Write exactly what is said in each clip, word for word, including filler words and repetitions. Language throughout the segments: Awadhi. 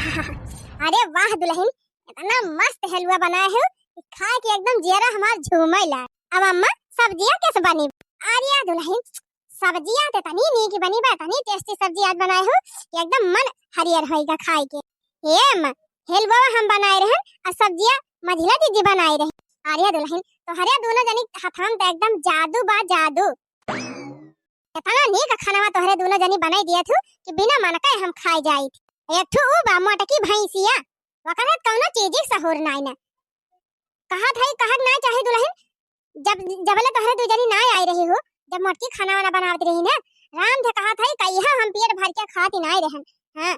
अरे वाह दुलहिन, इतना मस्त हलवा बनाए हो कि खाए के एकदम जियरा हमार झूमे ला। अब अम्मा, सब्जिया कैसे बनी? अरे दुलहिन, सब्जिया तो तनी नीक बनी बा, तनी tasty सब्जी आज बनाए हो कि एकदम मन हरियर होइगा खाए के। ए अम्मा, हलवा हम बनाए रहन और सब्जिया मझिला दीदी बनाए रही। अरे दुलहिन, तोहरे दोनों जनी हथवा में तो एकदम जादू बा, जादू। इतना नीक खानवा तोहरे दोनों जनी बनाई दिया थू कि बिना मन के हम खाए जाई थी। एक ठू ऊ बा मोटकी भैंसिया, ओकरे कौनो चीज के सहूर नाई ना। कहत है, कहत ना चाहे दुलहिन, जब, जबले तोहरे दू जनी ना आई रही हो, जब मोटकी खाना वाना बनावत रही ना, राम धे कहत है, कहिया हम पेट भर के खाती ना रहन। हाँ,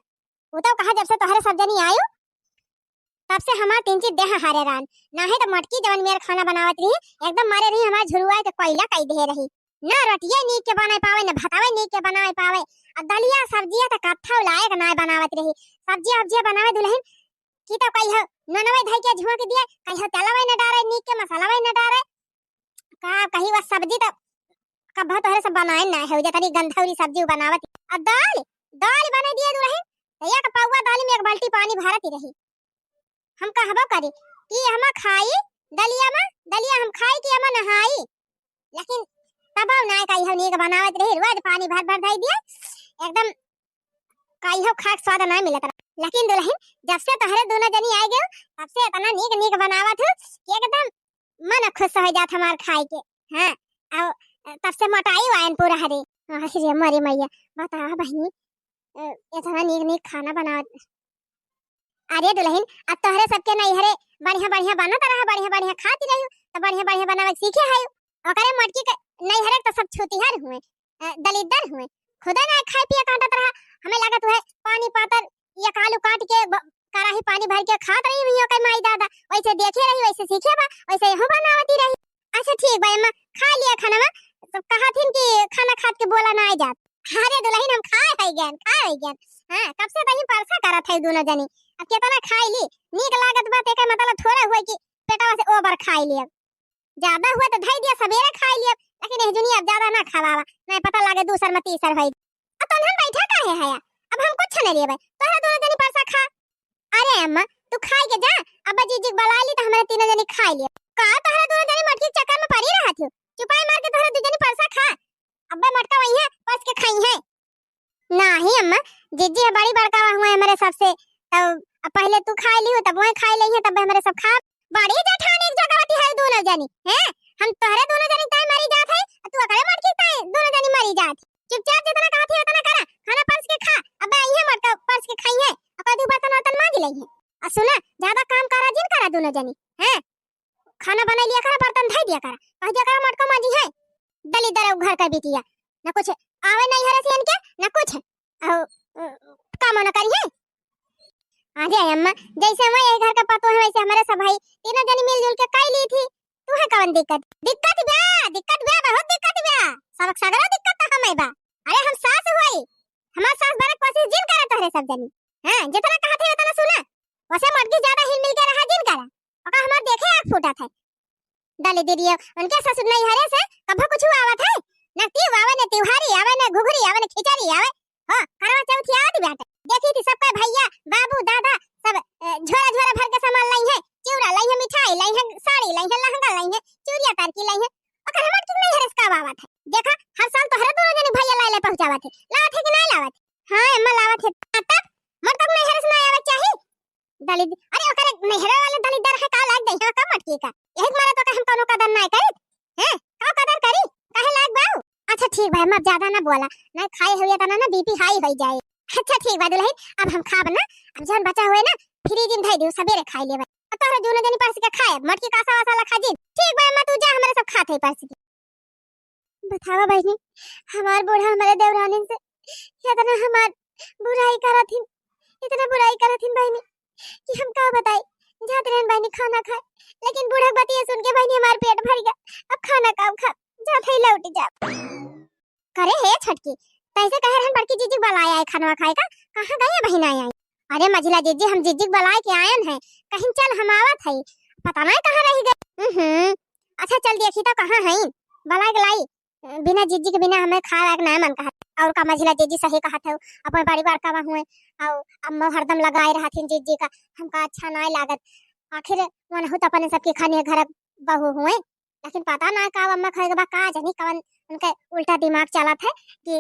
उ तो कहा, जब से तोहरे सब जनी आयो, तब से हमार तीन चीज देह हारे रान। ना है तो मोटकी जवन मेर खाना बनावत रही, एकदम मारे रही, हमार झुरुआ के कोयला कई दे रही। ना रोटिया नीक के बनाए पावे, ना भतावे नीक के बनाए पावे। अब दलिया सब्जिया तो कत्था लायक ना बनावत रही। सब्जिया उब्जिया बनावे दुलहिन, की तो कहियो ननवे धई के झोंक दिए, कहियो तेलवे न डारे, नीक के मसालावे न डारे। का कही, वह सब्जी तो कब्बा तोहरे से बनाए ना है, जे तनी गंधौरी सब्जी बनावत। आ दाल, दाल बने दिए दुलहिन, तो एक पौवा दाल में एक बाल्टी पानी भरत ही रही। हम कहबो करी कि हम खाई दलिया में, दलिया हम खाई कि हम नहाई, लेकिन तब ना कहियो नीक बनावत रही, रोज पानी भर भर धई दिए, एकदम कहियो खाए के स्वाद ना मिलत रहा। लेकिन दुलहिन, जब से तोहरे दोनों जनी आ गए, तब से इतना नीक नीक बनावत हूँ कि एकदम मन खुश हो जात हमार खाए के। हाँ, अब तब से मोटाई वायन पूरा हरे। अरे मरे मैया, बतावा बहिनी, अ, इतना नीक नीक खाना बनावत। अरे दुलहिन, अब तोहरे सबके नैहरे बढ़िया बढ़िया बनत रहा, बढ़िया बढ़िया खाती रही, तो बढ़िया बढ़िया बनावे सीखे है। ओकरे मोटकी के नैहरे तो सब छूतिहर हुए, अ, दलिद्दर हुए, खुदा ना खाए पिए काटत रहा। हमें लागत हुए पानी पातर एक आलू काट के ब-, कराही पानी भर के खात रही हुई ओकर माई दादा, वैसे देखे रही, वैसे सीखे बा, वैसे यहू बनावती रही। अच्छा ठीक बा अम्मा, खा लिया खाना में, तो कहा थिन कि खाना खात के बोला ना आ जात। अरे दुलहिन, हम खाए है गन, खाए है गन। हाँ, कब से तही परसा करत है दोनों जनी। अब केतना खाई ली, नीक लागत बा, तेके मतलब थोड़ा हुए कि पेटवा से ओवर खाई ली। अब ज्यादा हुए तो धई दिया, सबेरे खाई ली। अब लेकिन एह जुनी अब ज्यादा ना खवावा, नहीं पता लागे दूसर में तीसर होई। अब तनहन बैठा काहे है? अब हम कुछ नहीं लेबै, तोहरा दोनों जनी परसा खा। अरे अम्मा, तू खाई के जा, अब्बा जीजी के बुला ली तो हमरे तीनों जनी खाई ली। का तोहरा दोनों जनी मटकी के चक्कर में पड़ी रहत हो? चुपाई मार के तोहरा दू जनी परसा खा। अब्बे मोटका वही है, परस के खाई है। नाही अम्मा, जिज्जी है बड़ी बड़का हुए हमरे सबसे, तब अब पहले तू खाई ली हो, तब वही खाई ली है, तब हमरे सब खा। बड़ी जेठानी एक जगह होती है दोनों जनी, हैं? हम तोहरे दोनों जनी ताई मरी जात है, तू अकड़े मोटकी ताई दोनों जनी मरी जात है। चुपचाप जितना कहत है उतना करा, खाना परस के खा। अब्बे आई है मोटका परस के खाई है, अब कदू बर्तन वर्तन मांज ली है। आ सुना, ज्यादा काम करा जिन करा दोनों जनी, हैं? खाना बनाई लिया करा, बर्तन धई दिया करा, कह दिया करा मोटका मांजी है। दलिद्दर है घर का बिटिया, ना कुछ आवे नहीं हरे से इनके, ना कुछ, अहो, काम ना करी है। अरे अम्मा, जैसे हम यही घर का पतो है वैसे हमरे सब भाई तीनों जनी मिलजुल के कई ली थी। तू है कौन दिक्कत? दिक्कत बा, दिक्कत बा, बहुत दिक्कत बा। सबक सगरा दिक्कत तो हमें बा। अरे हम सास हुई, हमार सास बने कोशिश जिन करा तोहरे सब जनी। हाँ, जितना कहत है उतना सुना। वैसे मोटकी ज्यादा हिल मिल के रहा जिन करा। ओका हमार देखे आँख फूटत है। दलिद्दर है, उनके ससुर नैहरे से कभो कुछ आवत है? न तीव आवे, न तिवहारी आवे, न घुघरी आवे, न खिचड़ी आवे। हो, करवा चौथी आवत बाटे। देखी थी सबके भैया, बाबू, दादा, सब, अ, झोरा झोरा भर के सामान लाई है, चिवड़ा लाई है, मिठाई लाई है, साड़ी लाई है, लहंगा लाई है, चूड़िया तारकी लाई है। ओकर मोटकी नैहरे से का आवत है? देखा, हर साल तोहरे दोनों जने भैया लाई ले पहुँचावत है। लावत है कि नहीं लावत? हाँ, अम्मा लावत है। आ तब मोटका नैहरे से नहीं आवे के चाही? दलिद्दर, अरे ओकरे नैहरे वाले दलिद्दर है, का लाग गई है का मोटकी का? यही मारे तो हम कोनो कदर नहीं करी। हैं? का कदर करी? काहे लाग बाऊ? अच्छा ठीक भाई, मैं ज्यादा ना बोला, नहीं खाए हुए तना ना बीपी हाई हो जाए। अच्छा ठीक बा दुलहिन, अब हम खाब ना, अब जौन बचा हुए ना फ्रिज में धई दियो, सबेरे खाई लेबे। अब तोहरे दोनों जनी परस के खाए, मोटकी कासा वासा ला खा जी। ठीक बा अम्मा, तू जा, हमरे सब खात है परस के। बतावा बहिनी, हमार बूढ़ा हमारे देवरानिन से इतना हमार बुराई करत हिन, इतना बुराई करत हिन बहिनी कि हम का बताई। जात रहन बहिनी खाना खाए, लेकिन बूढ़ा के बतिया सुन के बहिनी हमार पेट भर गया। अब खाना का खा, जात है लौट जा। करे हे छोटकी, तैसे कहे रहन बड़की जीजी के बुलाए आए खाना खाए का, कहाँ गई बहिन आई आई? अरे मझिला जीजी, हम जीजी के बुलाए के आयन है, कहीं चल हम आवत है, पता नहीं कहाँ रह गए। हम्म, अच्छा चल देखी तो कहाँ है, बुलाए के लाई। बिना जिज्जी के बिना हमें खाए वाए के नाय मन कहत। और का मझिला जिज्जी सही कहत हौ, अपन बड़ी बड़का हुए, और अम्मा हरदम लगाए रहथिन जिज्जी का, हमका अच्छा नाय लागत। आखिर वनहु तो अपने सबके खाने घर बहू हुए, लेकिन पता ना का अम्मा खाए के बा, का जानी कवन उनके उल्टा दिमाग चलत है कि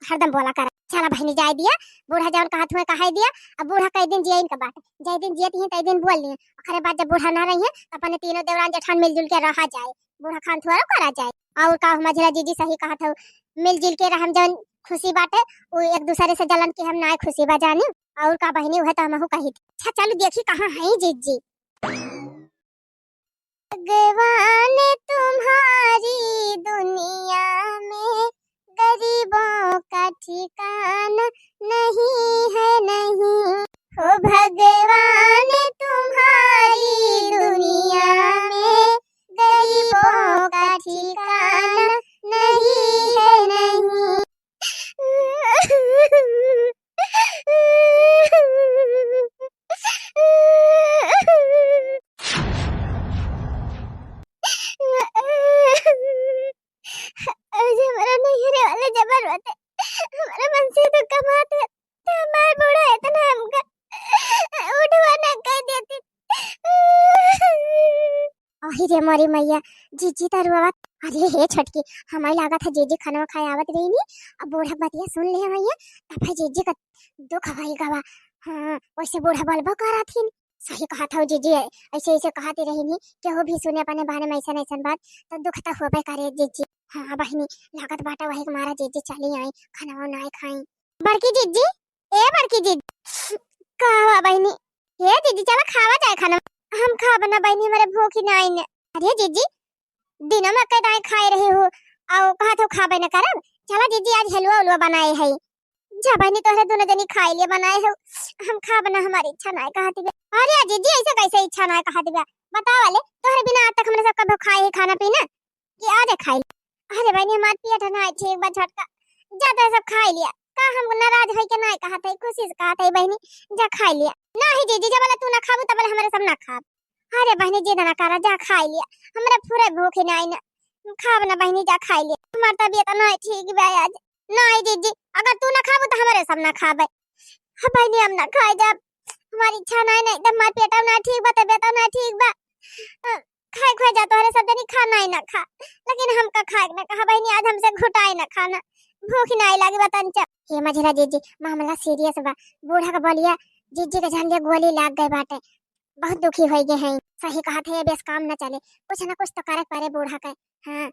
हरदम बोला कर। चला बहिनी जाए दिया, बूढ़ा जवन कहत हुए कहे दिया। अब बूढ़ा कई दिन जिया इनका बात, जय दिन जियत ही तई दिन बोल लिए। ओकरे बाद जब बूढ़ा ना रही है तो अपने तीनों देवरान जेठान मिलजुल के रहा जाए, बूढ़ा खान थुआरो करा जाए। और का मझिला जिज्जी सही कहत हौ, मिलजुल के रहम जवन खुशी बाटे, वो एक दूसरे से जलन के हम ना खुशी बा जानी। और का बहिनी, वह तो हमहू कही थी। अच्छा चलो देखी कहाँ है जिज्जी। भगवान तुम्हारी दुनिया में गरीबों का ठिकाना नहीं है, नहीं। हो भगवान तुम्हारी दुनिया में गरीबों का ठिकाना नहीं है, नहीं। आज हमारा नैहरे वाले जबर बाटे, हमारा मन से तो कमात है, तो हमार बूढ़ा इतना हमका उठवा ना कर देती। आही रे मोरी मैया, जिज्जी त रुआवत। अरे हे छोटकी, हमारी लागत है जिज्जी खाना खाए आवत रही नी, अब बूढ़ा बतिया सुन ले भैया, तब है जिज्जी का दुख होई गवा। हाँ, वैसे बूढ़ा बलबो करत हिन, सही कहत हौ जिज्जी, ऐसे ऐसे कहती रही नी, केहू भी सुने अपने बारे में ऐसन ऐसन बात, तो दुख तो होबे करे जिज्जी। हाँ बहिनी, लागत बाटा वही के मारा जिज्जी चली आई, खाना ना खाई। बड़की जिज्जी, ए बड़की जिज्जी, का हुआ बहिनी? हे जिज्जी, चला खावा जाए खाना। हम खाब ना बहिनी, हमारे भूख ही ना आई ने। अरे जिज्जी, दिनों में कई दाई खाए रही हूँ, और कहा तो खाबे न करब। चला जिज्जी, आज हलवा उलवा बनाए है। जा बहिनी, तोहरे दोनों जनी खाए लिए बनाए हो, हम खाब ना, हमारी इच्छा ना कहती बे। अरे जिज्जी, ऐसे कैसे इच्छा ना कहती बे? बतावा ले, तोहरे बिना आज तक हमने सब कभी खाए ही खाना पीना? कि आ दे खाई। अरे बहिनी, हमार पेट ना ठीक बा छोटका, जा तो सब खाई लिया। का हम नाराज होई के नाय कहत है, खुशी से कहत है बहिनी, जा खाई लिया। नाही जीजी, जब तू ना खाबू तब हमरे सब ना खाब। अरे बहिनी, जिद ना करा, जा खाई लिया, हमरा पूरे भूख ही नाय ना, खाब ना बहिनी, जा खाई लिया, हमार तबियत ना ठीक बा आज। नाही जीजी, अगर तू ना खाबू तो हमरे सब ना खाबे। हाँ बहिनी, हम ना खाए जब हमारी इच्छा नाय, नहीं तो हमार पेट ना ठीक बा, तबियत ना ठीक बा। खाए खुए जा, तोहरे सब जनी खा नाई ना खा, लेकिन हमका खाए ना कहा बहिनी, आज हमसे घुटाए ना खाना, भूख नाई लागी बा तंचा। हे मझिला जीजी, मामला सीरियस बा, बूढ़ा का बोलिया जीजी के झंडे गोली लाग गए बाटे, बहुत दुखी होई गए हैं। सही कहत है, बेस काम न चले, कुछ ना कुछ तो करे पड़े बूढ़ा के। हाँ,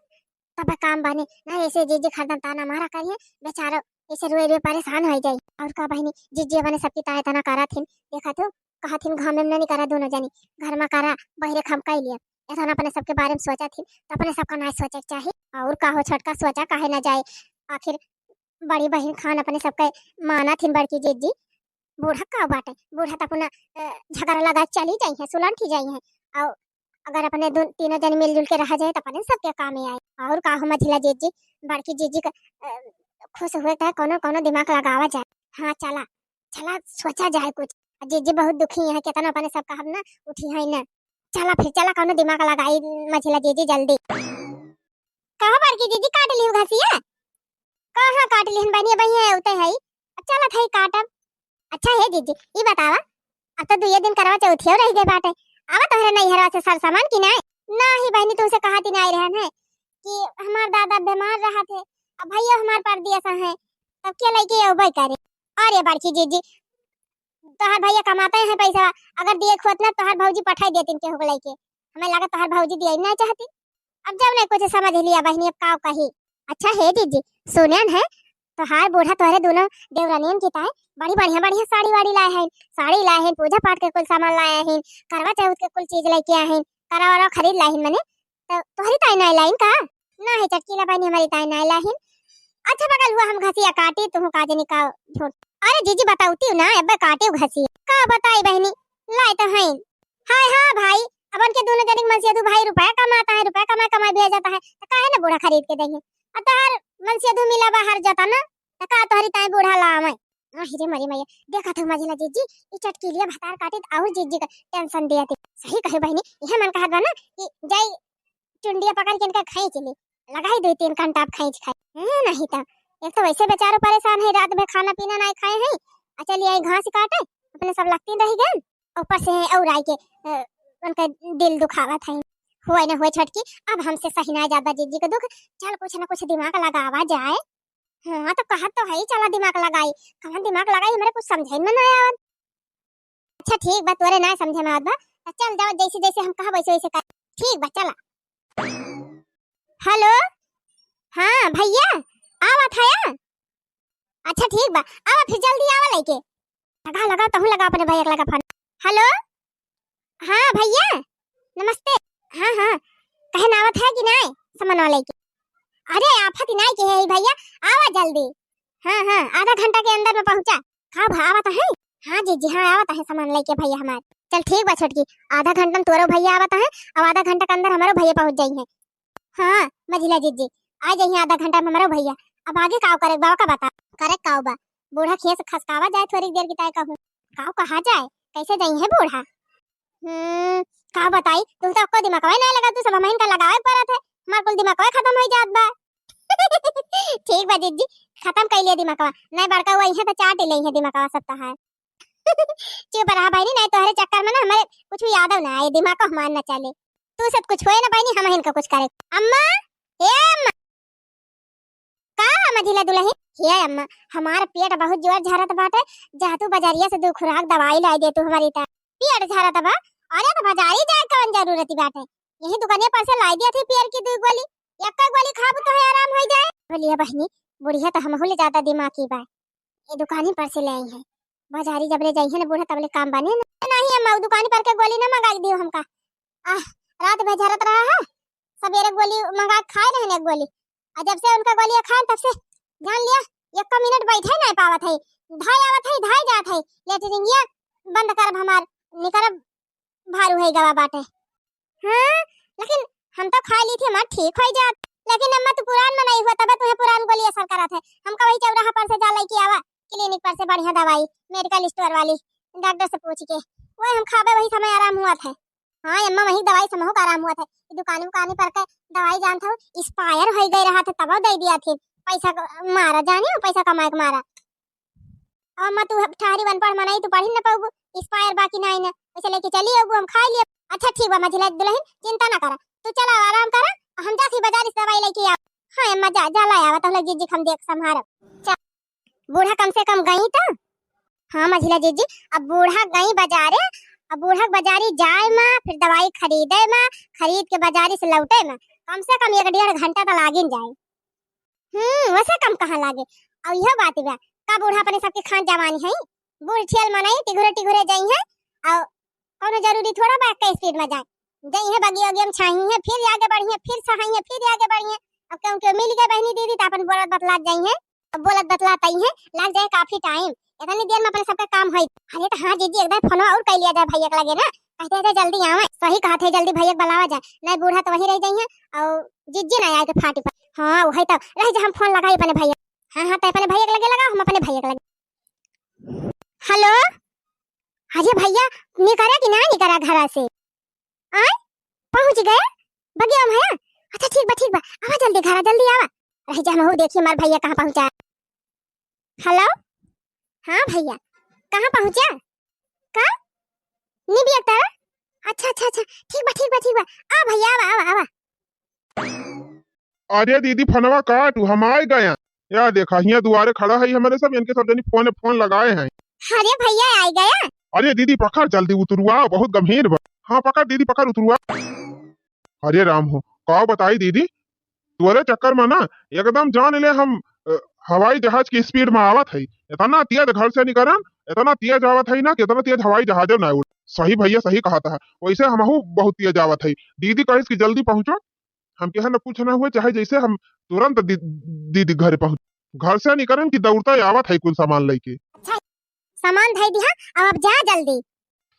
तब काम बने ना, ऐसे जीजी हरदम ताना मारा करिए, बेचारो ऐसे रोए रोए परेशान हो जाई। और का बहिनी, जीजी अपने सबकी ताए तना करत हिन, देखा तो कहत हिन, "घर में नहीं करा दोनों जनी, घर में करा, बहिरे खम कई लिया।" ऐसा ना अपने सबके बारे में सोचत हिन, तो अपने सबका ना सोचे के चाही। और का हो छोटका, सोचा काहे ना जाए, आखिर बड़ी बहिन खान अपने सबके मानत हिन बड़की जीजी। बूढ़ा का बाटे, बूढ़ा तो अपना, अ, झगड़ा लगा चली जाई है, सुलंठी जाई है। और अगर अपने दो, तीनों जन मिलजुल के रहा जाए तो अपने सबके काम में आए। और का हो मझिला जीजी, बड़की जीजी का, अ, खुश हुए का कोनो, कोनो दिमाग लगावा जाए। हाँ चला, चला सोचा जाए कुछ। जीजी बहुत दुखी है, केतना अपने सब कहब ना, उठी है ना। चला फिर, चला कोनो दिमाग लगाई मझिला जीजी जल्दी। कहा बड़की जीजी, काट लिहू घसिया? कहाँ काट लिहन बनिया बहिया उते है। अब चलत है काटब। अच्छा हे जीजी, ई बतावा, अब तो दुए दिन करवा चौथियो रह गए बाटे। आवा तोहरे नैहरवा से सर सामान की नाय? नाही बहिनी, तुमसे कहती नाय रहन है कि हमार दादा बीमार रहा थे, अब भैया हमार परदेस है, तब के लेके अउबे करे? अरे बड़की जीजी, तोहार भैया कमाते हैं पैसा, अगर दिए खोत ना तोहार भौजी पठाई देतिन केहू के लेके। हमें लगा तोहार भौजी दिए ना चाहती। अब जब नहीं कुछ समझ लिया बहिनी, अब का कही। अच्छा हे जीजी, सुनेन है, तोहार बूढ़ा तोहरे दोनों देवरानियन की ताए बड़ी बढ़िया बढ़िया साड़ी वाड़ी लाए हैं, साड़ी लाए हैं, पूजा पाठ के कुल सामान लाए हैं, करवा चौथ के कुल चीज लेके आए हैं, करवा वरवा खरीद लाए हैं मने, तो तोहरी ताई नाई लाइन का? नाही चटकीला बहिनी, हमारी ताई नाई लाहिन। अच्छा बगल हुआ हम घसिया काटी, तुहू का जनी का झूठ। अरे जीजी बताउती ना, अब्बे काटी घसिया। का बताई बहिनी, लाई तो हैं। हाय हाँ भाई, अब उनके दोनों जने के मनसेधू भाई रुपया कमाता है, रुपया कमाए कमाए भेजता है, तो काहे ना बूढ़ा खरीद के देंगे? अब तोहर मनसेधू मिला बाहर जाता ना, तो का तोहरी ताई बूढ़ा लावे? आही रे मरी मैया, देखा थे मझिला जीजी, ई चटकीलिया भतार काटी और जीजी का टेंशन दिया थी। सही कहे बहिनी, यह मन कहत बा ना कि जाई चुंडिया पकड़ के इनका खींच ली। लगाई दुइ तीन घंटा अब खींच खाई। हैं, नहीं तो एक तो वैसे बेचारो परेशान है, रात में खाना पीना नाहीं खाए हैं, आ चली आई घास काटे, अपने सब लत्ती रह गए, ऊपर से है और आई के, अ, उनका दिल दुखावत है। हुए न हुए छोटकी, अब हमसे सही ना जात बा जिज्जी के दुख, चल कुछ न कुछ दिमाग लगावा जाए। हाँ, तो कहत तो है, चला दिमाग लगाई। कौन दिमाग लगाई, हमरे कुछ समझे में ना आवत। अच्छा ठीक बा, तोरे ना समझे में आवत बा, तो चल जाओ, जैसे जैसे हम कहब वैसे वैसे कर। ठीक बा, चला। हेलो, हाँ भैया, आवत है। अच्छा ठीक बा, आवा फिर जल्दी आवा लइके। लगा, लगा, तहूँ लगा अपने भैया के लगा फोन। हेलो, हाँ भैया, नमस्ते। हाँ, हाँ, कहे ना आवत है कि नाय सामान वाले के? अरे आफत ही नाय के है भैया, आवा जल्दी। हाँ, हाँ, आधा घंटा के अंदर में पहुँचा। का भा, आवत है? हाँ जीजी, हाँ, आवत है सामान लेके भैया हमार। चल ठीक बा छोटकी, आधा घंटा में तोरो भैया आवत है, अब आधा घंटा के अंदर हमारो भैया पहुँच जाई है। हाँ मझिला जीजी, आ जाइए आधा घंटा में हमारो भैया। अब आगे काव करे बा का बता। करे काव बा, बूढ़ा खेस खसकावा जाए थोड़ी देर की ताय कहूँ। काव कहा जाए, कैसे जाई है बूढ़ा? हम्म, का बताई, तू तो अक्को दिमागवा ही नहीं लगा, तू सब हमहिन का लगावे पड़त है, हमार कुल दिमागवा खत्म हो जात बा। ठीक बा जीजी, खत्म कर लिया दिमागवा, नहीं बड़का वही है तो चाट ही लेई है दिमागवा सब तहार। चुप रहा बहनी, नहीं तोहरे चक्कर में ना हमारे कुछ भी यादव ना आए, दिमाग को हमार ना चले। तू सब कुछ होए ना बहनी, हमहिन का कुछ करे। अम्मा, ए अम्मा। का मझिला दुलही? हे अम्मा, हमार पेट बहुत जोर झरत बाटे, जा तू बजरिया से दू खुराक दवाई लाई दे तू हमारी ता। पेट झरत बा? अरे तो बजारी जाए कौन जरूरत बाटे, यही दुकानिया पर से लाई दिया थी पेट की दू गोली, एक गोली खाबू तो है आराम हो जाए। बोलिए बहनी, बुढ़िया तो हमहू ले ज्यादा दिमागी बा, ये दुकानी पर से ले आई है, बजारी जब ले जाई है ना बूढ़ा तब ले काम बने ना। नहीं अम्मा, उ दुकानी पर के गोली ना मंगा दियो हमका, आह, रात में झरत रहा है, सवेरे गोली मंगा के खाए रहने एक गोली, और जब से उनका गोली खाए तब से जान लिया, एक मिनट बैठे नहीं पावत है, धाय आवत है, धाय जात है, लेटरिंगिया बंद करब हमार, निकरब भारू है गवा बाटे। हाँ, लेकिन हम तो खा ली थी, हमार ठीक हो जात, लेकिन अम्मा तू पुरान मनई हुआ, तबे तुम्हें पुरान गोली असर करत है। हमका वही चौराहा पर से जा लेके आवा, क्लिनिक पर से बढ़िया दवाई, मेडिकल स्टोर वाली, डॉक्टर से पूछ के, वही हम खाबे, वही समय आराम हुआ था। हाँ अम्मा, वही दवाई से महू का आराम हुआ था। ई दुकानी उकानी पर के दवाई जानत हो, एक्सपायर हो गए रहा था, तब दे दिया थी। पैसा क-, मारा जानी हो, पैसा कमाए के मारा। अब अम्मा तू ठहरी अनपढ़ मनई, तू पढ़ी न पाऊबू, एक्सपायर बाकी ना आई ना, वैसे लेके चली आऊबू, हम खाए लिए। अच्छा ठीक बा मझिला दुलहिन, चिंता ना करा, तू चला आराम करा, हम जाती बाजार से दवाई लेके आ। हाँ अम्मा जा, जा ला आवा, तब लग जीजी हम देख संभारब। बूढ़ा कम से कम गई तो। हाँ मझिला जीजी, अब बूढ़ा गई बाजारे, अब बूढ़ा के बाजारी जाए मा, फिर दवाई खरीदे मा, खरीद के बाजारी से लौटे मा, कम से कम एक डेढ़ घंटा तो लागिन जाए। हम्म, वैसे कम कहाँ लागे? और यह बात बा, का बूढ़ा अपने सबके खान जवानी है, बूढ़ ठियल मनई टिघुरे टिघुरे जाई है, और कौनो जरूरी थोड़ा बा के स्पीड में जाए। जाई है बगिया उगिया में छाई है, फिर आगे बढ़ी है, फिर छाई है, फिर आगे बढ़ी है। अब क्यों क्यों मिल गए बहनी दीदी तो अपन बोलत बतलात जाई है, अब बोलत बतलात आई है, लग जाए काफी टाइम। इतनी देर में अपने सबका काम होई। अरे तो हाँ जीजी, एक बार फोन और कर लिया जाए भैया के लगे ना, कहते थे जल्दी आवे। सही कहा थे, जल्दी भैया के बुलावा जाए, नहीं बूढ़ा तो वही रह जाई है और जीजी ना आए के फाटी पर। हाँ वही तो रह जा, हम फोन लगाई अपने भैया। हाँ हाँ, तो अपने भैया के लगे लगाओ, हम अपने भैया के लगे। हेलो, अरे भैया, निकरा कि ना निकरा घरा से? आय, पहुँच गया बगिया में? अच्छा ठीक बा, ठीक बा, आवा जल्दी घरा, जल्दी आवा। रह जा, महू देखी हमार भैया कहाँ पहुँचा। हेलो, हाँ भैया, कहाँ पहुँचा? का? निबिया तारा? अच्छा अच्छा अच्छा, ठीक बा, ठीक बा, ठीक बा, आ भैया, आवा आवा आवा। अरे दीदी, फोनवा काटू, हम आए गया। या देखा, हियाँ दुआरे खड़ा है हमरे सब, इनके सब जनी फोन फोन लगाए हैं। अरे भैया, आए गया। अरे दीदी, पकड़ जल्दी, उतरुआ बहुत गंभीर बा। हाँ पकड़ दीदी, पकड़ उतरुआ। अरे राम हो, का बताई दीदी, तोरे चक्कर में ना एकदम जान ले हम, अ, हवाई जहाज की स्पीड में आवत है। इतना तेज घर से निकरन, इतना तेज आवत है ना कि इतना तेज हवाई जहाज ना उड़। सही भैया, सही कहत है। वैसे हमहू बहुत तेज आवत है। दीदी कहिस कि जल्दी पहुँचो, हम कहे ना कुछ ना हुए, चाहे जैसे हम तुरंत दी-, दीदी घरे पहुँच। घर से निकरन कि दौड़ता आवत है कुल सामान लेके। अच्छा, सामान धई दिहा, अब, अब जा जल्दी।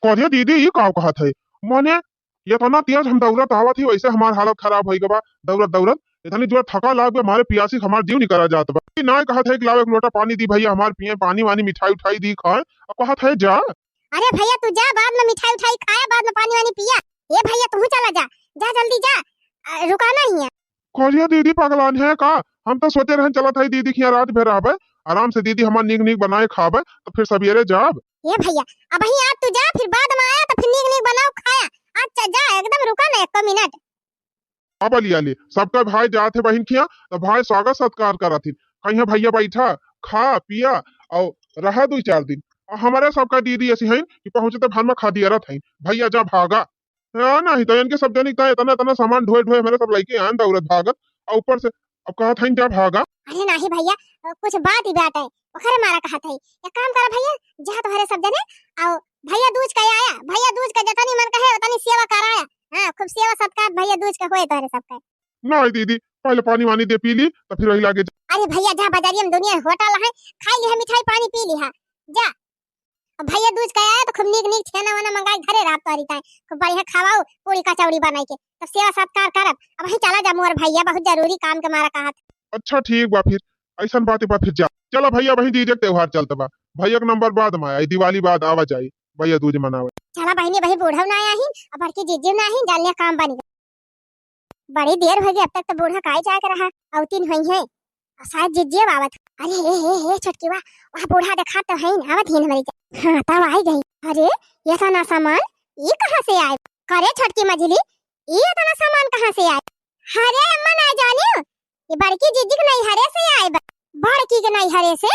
करिया दीदी, ई का कहत है? मने इतना तेज हम दौड़त आवत ही, वैसे हमार हालत खराब होई गवा दौड़त दौड़त। इतनी जोर थका लाग बा, हमारे पियासी हमार जीव निकरा जात बा। ई ना कहत है कि लाओ एक लोटा पानी दी भैया, हमार पिए पानी वानी, मिठाई उठाई दी खाए। अब कहत है जा। अरे भैया तू जा, बाद में मिठाई उठाई खाया, बाद में पानी वानी पिया। ए भैया तू चला जा, जा जल्दी जा, अ, रुका नहीं है। कहिया दीदी पगलान है का? हम तो सोचे रहन चलत है दीदी के यहाँ रात भर रहबे, आराम से दीदी हमार नीक नीक बनाए खाबे, तो फिर सवेरे जाब। ए भैया, अबहीं आज तू जा, फिर बाद में आया तो फिर नीक नीक बनाओ खाया। आज च-, जा, एकदम रुका ना एको मिनट। अब लिया ले, सबका भाई जात है बहिन खिया, तो भाई स्वागत सत्कार करत हिन। कहिया भैया बैठा, खा पिया और रहा दुई चार दिन। और हमारे सबका दीदी ऐसी हैं कि पहुँचते भर में खा दिया रहत हैं, भैया जा भागा। हाँ, नहीं तो इनके सब जनी का इतना, इतना सामान ढोए, ढोए हमारे सब लइके आन दौड़त भागत, और ऊपर से अब कहत हैं जा भागा। अरे नाही भैया, कुछ बात ही बात है, ओकरे मारा कहत है। एक काम करा भैया, जा तोहरे सब जने, आओ भैया दूज का आया, भैया दूज का जतनी मन कहे उतनी सेवा कराया। हाँ, खूब सेवा सत्कार भैया दूज का होए तोहरे सबका। नहीं दीदी, पहले पानी वानी दे पी ली, तो फिर वही लागे जा। अरे भैया, जा बाजारिया में दुनिया होटल है, खाई लिहा मिठाई पानी पी लिहा, जा। अब भैया दूज का आया तो खूब नीक नीक छेना वाना मंगाई घरे रात तोहरी ताई, खूब बढ़िया खावाऊ पूरी कचौड़ी बनाई के, तब सेवा सत्कार करब। अबहीं चला जा मोर भैया, बहुत जरूरी काम के मारा कहत। अच्छा ठीक बा फिर, ऐसन बात बा फिर जा। चला भैया, अबहीं जीजे के त्योहार चलत बा, भैया के नंबर बाद में आई, दिवाली बाद आवा जाई, भैया दूज मनावे। चला बहिनी, अबहीं बूढ़ा ना आया ही, अब बड़की जीजी ना आई, जान लिया काम बन गया। बड़ी देर होइ गई, अब तक तो बूढ़ा काई जाए के रहा, अउतिन होइहैं, और शायद जिज्जियो आवत। अरे हे, हे, हे, छोटकी, वाह, वाह, बूढ़ा देखा तो है ना, आवत ही हमारी जा-, हाँ, तब आई गई। अरे, ये सारा सामान, ये कहाँ से आए? करे छोटकी मझिली, ये इतना सामान कहाँ से आए? अरे अम्मा, ना जानियो, ये बड़की जिज्जी के नैहरे से आए बा। बड़की के नैहरे से?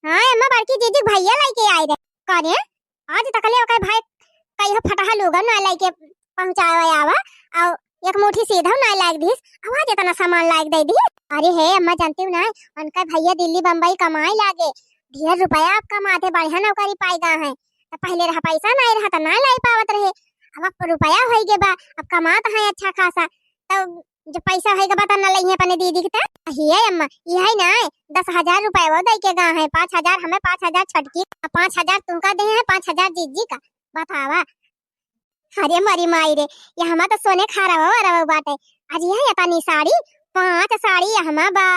हाँ अम्मा, बड़की जिज्जी के भैया लइके आए रहे। करे, आज तकले ओकर भाई कहियो फटहा लुगन ना लइके पहुँचावे आवा, और एक मुट्ठी सीधा ना लाग दिस, अब आज इतना सामान लाग दे दी। अरे हे अम्मा, जानती हूँ ना, उनका भैया दिल्ली बम्बई कमाए लागे, ढेर रुपया अब कमाते, बढ़िया नौकरी पाई गा है। तो पहले रहा पैसा नहीं रहा तो ना लाई पावत रहे, अब, अब रुपया होई गे बा, अब कमात है अच्छा खासा, तो जो पैसा होई गे बा तो ना लइहे अपने दीदी के। तो हिये अम्मा, यही ना, दस हजार रुपया वो दे के गा है, पाँच हजार हमें, पाँच हजार छटकी, आ पाँच हजार तुमका दे हैं, पाँच हजार जीजी का। बतावा। अरे मरी माई रे, यहमा तो सोने खा रहा हो, रहा बाटे। आज यह इतनी साड़ी, पाँच साड़ी यहमा बा,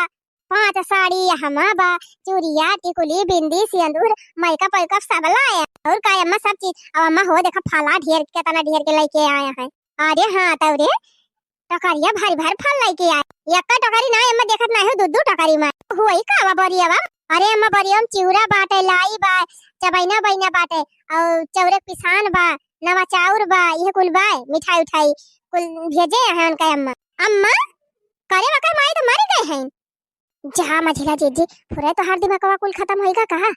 पाँच साड़ी यहमा बा, चूड़िया, टिकुली, बिंदी, सिंदूर, मेकअप वेकअप सब लाए। और का अम्मा, सब चीज। अब अम्मा हो देखा, फला ढेर, कितना ढेर के लेके आया है। अरे हाँ, तो रे, टोकरिया भर भर फल लेके आए। एक्का टोकरी ना, अम्मा देखत नाही हो, दू दू टोकरी में। होई का बा बोरिया बा? अरे अम्मा, बोरिया में चिउरा बाटे, लाई बा, चबैना बैना बाटे, और चौरे पिसान बा, नवा चाउर बा, ये कुल बा, मिठाई उठाई कुल भेजे हैं उनका अम्मा। अम्मा, करे वकर माई तो मर गए हैं। जा मझिला जीजी, पूरे तोहार दिमागवा कुल खत्म होइगा कहा?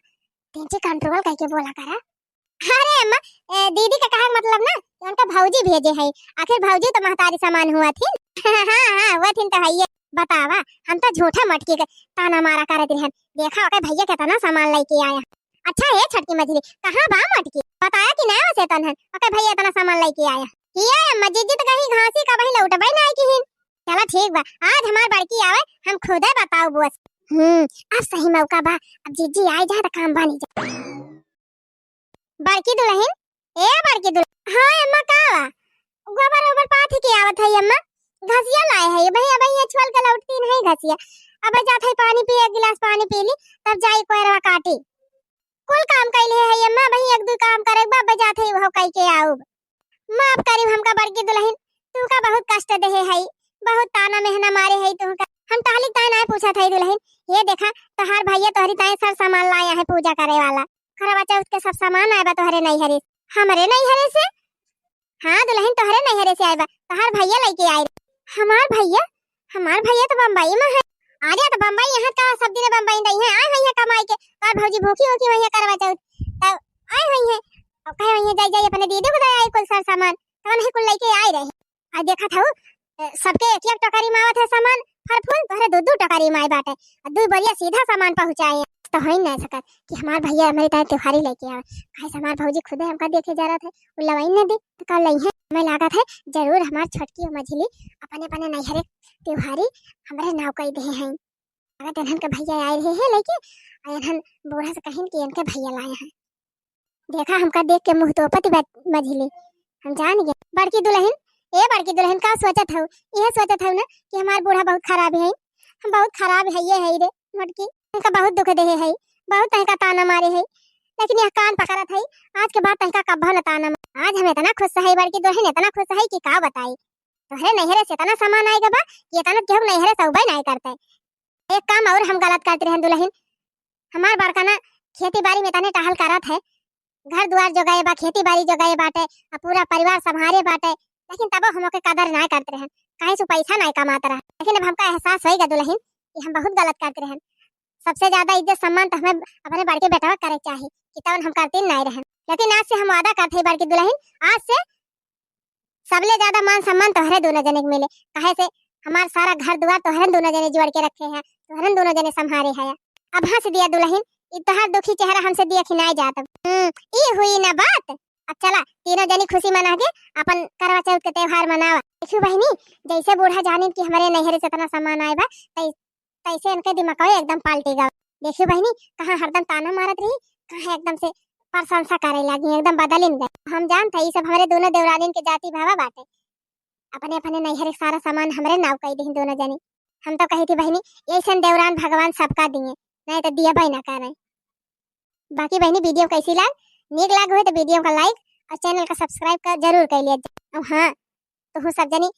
तेंचे कंट्रोल करके बोला करा। अरे अम्मा, ए, दीदी का कहे का मतलब ना कि उनका भौजी भेजे है, आखिर भौजी तो महतारी समान हुआ थी। हाँ, हाँ, हुआ थी तो है ये। बतावा, हम तो झूठा मटकी के ताना मारा करत रहन। देखा ओकर भैया कितना सामान लेके आया। अच्छा हे छोटकी मझिली, कहाँ बा मटकी? बताया कि ना वैसे तनहन, ओकर भैया इतना सामान लेके आया। ये अम्मा, जीजी तो कहीं घासी का वहीं लौटबे ना की हिन। चला ठीक बा, आज हमार बड़की आवे, हम खुदे बताओ बुआ से। हम्म, अब सही मौका बा, अब जीजी आई जाए तो काम बनी जाए। बड़की दुलहिन, ए बड़की दुलहिन। हाँ अम्मा, का बा? गोबर ओबर पाथी के आवत है अम्मा, घसिया लाए है, अबही, अबही ये छुअल के लौटती नहीं घसिया। अब जात है पानी पिए, एक गिलास पानी पी ली, तब जाई कोयरवा काटी। कुल काम कैले है अम्मा, अबही एक दू काम करे बा, अब जात है वो कई के आऊब। माफ करी हमका बड़की दुलहिन, तुमका बहुत कष्ट देहे है, बहुत ताना मेहना मारे है तुमका। हम टहली ताई नाय पूछत है दुलहिन, ये देखा तोहार भैया तोहरी ताई सर सामान लाया है पूजा करे वाला। करवा चौथ के सब सामान आए बा तोहरे नैहरे से। हमरे नैहरे से? हाँ दुलहिन, तोहरे नैहरे से आए बा, तोहार भैया लेके आए रहे। हमार भैया? हमार भैया तो बम्बई में है। अरे तो बम्बई यहाँ का सब दिन बम्बई में रही है, आए हुई है कमाई के, तोहार भौजी भूखी होके वहीं करवा चौथ, तब आए हुई है। अब कहे हुई है जाई जाई अपने दीदी को दे आई कुल सर सामान, तब नहीं कुल लेके आए रहे। आ देखत हऊ, ए, सबके एक एक टोकरी में आवत है सामान, फल फूल, तोहरे दू दू टोकरी में आए बाटे। आ दू बोरिया सीधा सामान पहुँचाए। तो हो ही नहीं सकत कि हमार भैया हमारे ताए त्योहारी लेके आवे। काहे से हमार भौजी खुदे हमका देखे जा रहा थे, वो लवाई न दे, तो कल लई है। हमें लागत है जरूर हमार छोटकी और मझिली अपने अपने नैहरे त्योहारी हमरे नाव कई दे हैं। लागत इन्हन के भैया आए रहे हैं लेके, आ इन्हन बूढ़ा से कहिन कि इनके भैया लाए हैं। देखा, हमका देख के मुँह तोपत बा मझिली। हम जान गए। बड़की दुलहिन, ए बड़की दुलहिन, का सोचत हऊ? इहे सोचत हऊ ना कि हमार बूढ़ा बहुत खराब है। हम बहुत खराब है, ये है रे मोटकी। इनका बहुत दुख देहे है, बहुत तहका ताना मारे है, लेकिन यह कान पकड़त है। आज के बाद तहका कब्बो न ताना मारे। आज हम इतना खुश है बड़की दुलहिन, इतना खुश है कि का बताई। तोहरे नैहरे से इतना सामान आइगा बा कि इतना केहू नैहरे से उबे नाहीं करते। एक काम और हम गलत करत रहन दुलहिन, हमार बड़का ना खेती बारी में तने टहल करत है, घर दुआर जोगाए बा, खेती बारी जोगाए बाटे, आ पूरा परिवार संभारे बाटे, लेकिन तबो हम ओके कदर नाय करत रहन, काहे से पैसा नाय कमात रहा। लेकिन अब हमका एहसास होइगा दुलहिन कि हम बहुत गलत करत रहन। सबसे ज्यादा इज्जत सम्मान तो हमें अपने बड़के बेटवा करे के चाही कि तवन हम करतीन नाय रहन। लेकिन आज से हम वादा करत हई बड़की दुलहिन, आज से सबले ज्यादा मान सम्मान तोहरे दोनों जने के मिले, काहे से हमार सारा घर दुआर तोहरे दोनों जने जोड़ के रखे हैं, तोहरे दोनों जने संभारे हैं। अब हंस दिया दुलहिन, ई तोहार दुखी चेहरा हमसे देखी नाय जात। हम्म, ई हुई ना बात। अब चला, तीनों जनी खुशी मना के अपन करवा चौथ के त्योहार मनावा। देखियो बहिनी, जैसे बूढ़ा जानिन कि हमरे नैहरे से इतना सामान आए बा, तै-, तैसे इनके दिमागवा एकदम पलटी गवा। देखियो बहिनी, कहाँ हरदम ताना मारत रही, कहाँ एकदम से प्रशंसा करे लागी, एकदम बदलिन गए। हम जानत हई, ई सब हमरे दोनों देवरानिन के जाति भावा बाटे। अपने अपने नैहरे के सारा सामान हमरे नाव कई दिहिन दोनों जनी। हम तो कही थी बहिनी, ऐसन देवरान भगवान सबका दिए, नाहीं तो दियबे ना करे। बाकी बहिनी, video कैसी लाग? नीक लाग हुए तो video का like और channel का subscribe कर जरूर कर लिया जाए। और हाँ, तुहू सब जनी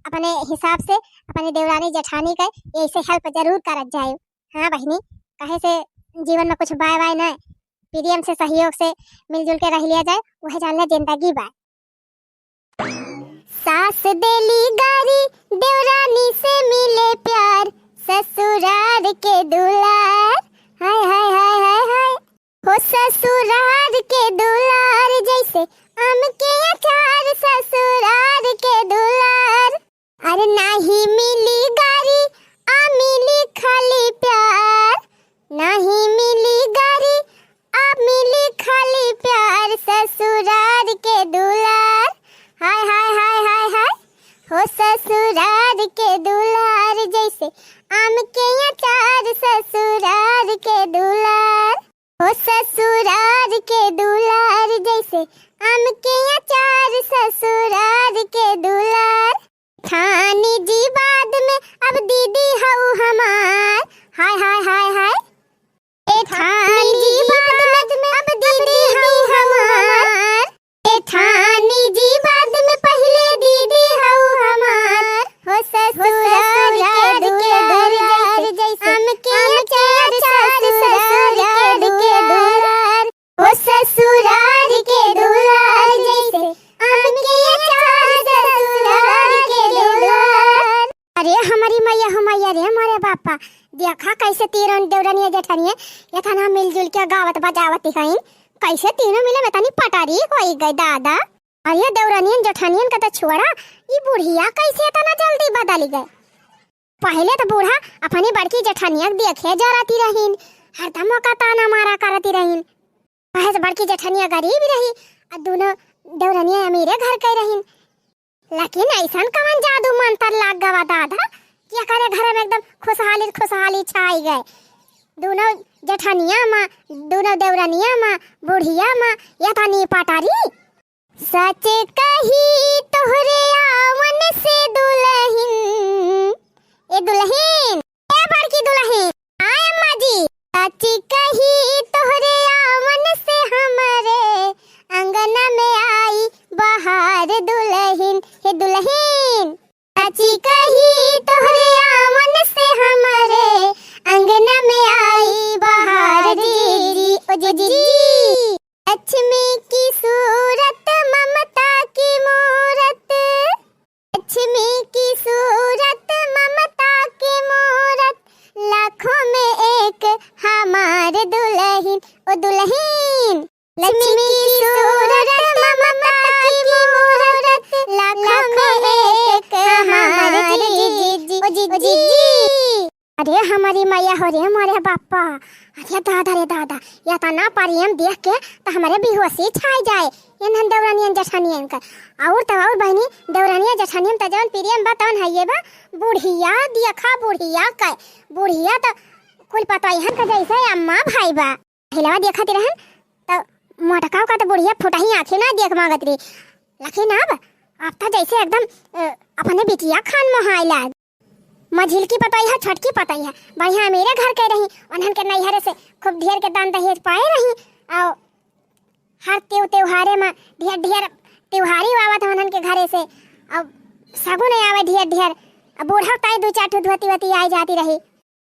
अपने हिसाब से अपने देवरानी जेठानी के ऐसे help जरूर करत जाए। हाँ बहिनी, काहे से जीवन में कुछ बाय बाय ना, प्रेम से, सहयोग से, मिलजुल के रह लिया जाए, वह जान ले जिंदगी बा। सास देली गारी, देवरानी से मिले प्यार, ससुरार के दुलार। हाय, हाय, हाय, हाय, हाय। हो ससुरार के दुलार, जैसे आम के अचार, ससुरार के दुलार। अरे नाही मिली गारी, आ मिली खाली प्यार। नाही मिली गारी, आ मिली खाली प्यार। ससुरार के दुलार, हाय, हाय, हाय, हाय, हाय। हो ससुरार के दुलार, जैसे आम के अचार। ससुरार के दुलार, हो ससुरार के दुलार, जैसे आम के अचार। ससुरार के दुलार। जेठानी जी बाद में अब दीदी हऊ हमार। हाय, हाय, हाय, हाय। जेठानी जी बाद में अब दीदी हऊ हमार। जेठानी जी बाद में पहिले दीदी हऊ हमार। हो ससुरार के दुलार, जैसे आम के अचार। ससुरार के दुलार। हो ससुरार के दुलार, जैसे आम के अचार। ससुरार के दुलार। अरे हमारी मैया हो मैया रे, मोरे बापा, देखा कैसे तीनों देवरनिया जेठनिया इतना मिलजुल के गावत बजावत हईन, कैसे तीनों मिले में तनी पटारी होई गई दादा। अरे देवरनियन जेठनियन का तो छोड़ा, ई बुढ़िया कैसे इतना जल्दी बदल गए। पहले तो बूढ़ा अपनी बड़की जेठनिया के देखे जरती रहीन, हरदम ओका ताना मारा करती रहीन। कहे से बड़की जेठनिया गरीब रही, आ दोनों देवरनिया अमीरे घर के रहीन। लेकिन ऐसन कवन जादू मंतर लाग गवा दादा कि एकरे घर में एकदम खुशहाली खुशहाली छाई गए। दोनों जेठनिया मा, दोनों देवरनिया मा, बुढ़िया मा, या तनी पटारी। सच कही तोहरे आवन से दुलहिन, ए दुलहिन, ए बड़की दुलहिन, आय अम्मा जी। सच कही तोहरे आवन से हमरे अंगना में आई बहार दुलहिन, हे दुलहिन। सच कही तोहरे आवन से हमरे अंगना में आई बहार जीजी, ओ जीजी। लक्ष्मी की सूरत ममता की मूरत, लक्ष्मी की सूरत ममता की मूरत, लाखों में एक हमार दुलहिन, ओ दुलहिन। लक्ष्मी की सूरत ममता की मूरत, लाखों में एक हमार जीजी, ओ जीजी। अरे हमारी मैया हो रे, मोरे बापा, अरे दादा रे दादा, या तना प्रेम देख के तो हमरे बेहोशी छाई जाए। इन्हन देवरानियन जेठानियन का, और तो और बहिनी, देवरानिया जेठानियन तो जौन प्रेम बा तौन है ये बा, बुढ़िया देखा बुढ़िया का, बुढ़िया तो कुल पतोहियन का जैसे अम्मा भाई बा। पहिलवा देखत रहन, त मोटका का त बुढ़िया फुटही आँखी ना देख माँगत रही। लेकिन अब, अब त जैसे एकदम, अ, अपने बिटिया खान मोहाइला। मझिलकी पतोहिया, छोटकी पतोहिया, बढ़िया अमीरे घर के रही, उन्हन के नैहरे से खूब ढेर के दान दहेज पाए रही। और हर त्यों-, त्योहारे में ढेर, ढेर त्योहारी आवत है उन्हन के घरे से। अब सगुन आवे ढेर ढेर। अब बूढ़ा ताई दू चार ठो धोती वोती आई जाती रही।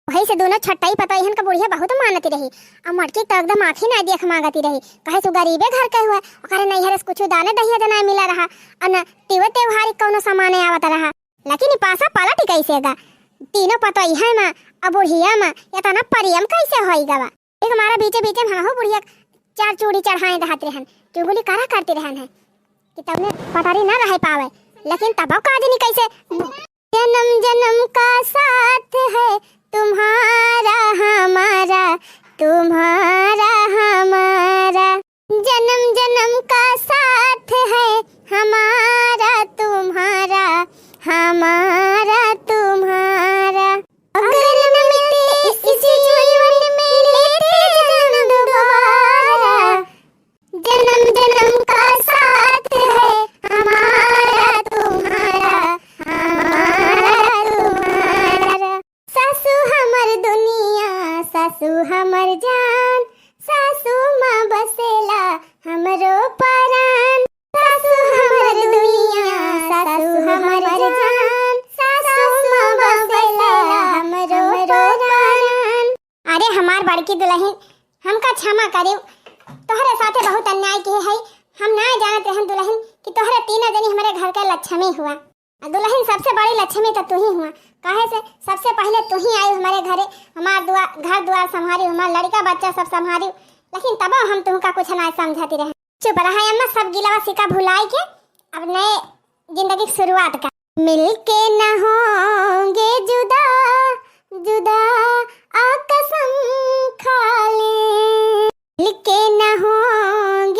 वही से दोनों छट्टई पतोहियन का बुढ़िया बहुत मानती रही। अब मटकी तो एकदम आँखी ना देख मांगती रही, कहे सु गरीबे घर के हुआ, ओकरे नैहर से कुछ दाने दहिया जना मिला रहा, और न तिवे त्योहारी कौनो सामान आवत रहा। लेकिन ई पासा पलट कैसे गा? तीनों पतोहिया मा और बुढ़िया मा इतना प्रेम कैसे होई गवा? एक मारा बीचे बीचे में हमहू बुढ़िया चार चूड़ी चढ़ाए रहत रहन, चुगली करा करती रहन है कि तौने पटरी ना रह पावे, लेकिन तबो का जनी कैसे। जन्म जन्म का साथ है तुम्हारा हमारा, तुम्हारा हमारा। जन्म जन्म का साथ है हमारा तुम्हारा, हमारा तुम्हारा। अगर न मिलते इस जीवन में, लेते जन्म दोबारा। जन्म जन्म का साथ है हमारा तुम्हारा, हमारा तुम्हारा। सासू हमर दुनिया, सासू हमर जान, सासू माँ बसेला हमरो परान। सासू हमर दुनिया, सासू हमर जान, सासू माँ बसेला हमरो परान। अरे हमार बड़की दुलहिन, हमका क्षमा करिउ, तोहरे साथे बहुत अन्याय किहे हई। हम ना जानत रहन दुलहिन कि तोहरे तीनों जनी हमरे घर के लक्ष्मी हुआ। आ दुलहिन, सबसे बड़ी लक्ष्मी तो तू ही हुआ, काहे से सबसे पहले तू ही आइउ हमरे घरे, हमार दुआ, घर दुआर संभारिउ, हमार लड़का बच्चा सब संभारिउ, लेकिन तबो हम तुमका कुछ ना समझती रहन। चुप रहा अम्मा, सब गिलवा सिका भुलाई के अब नए जिंदगी की शुरुआत का। मिलके न होंगे जुदा, जुदा आ कसम खा ले। मिलके न होंगे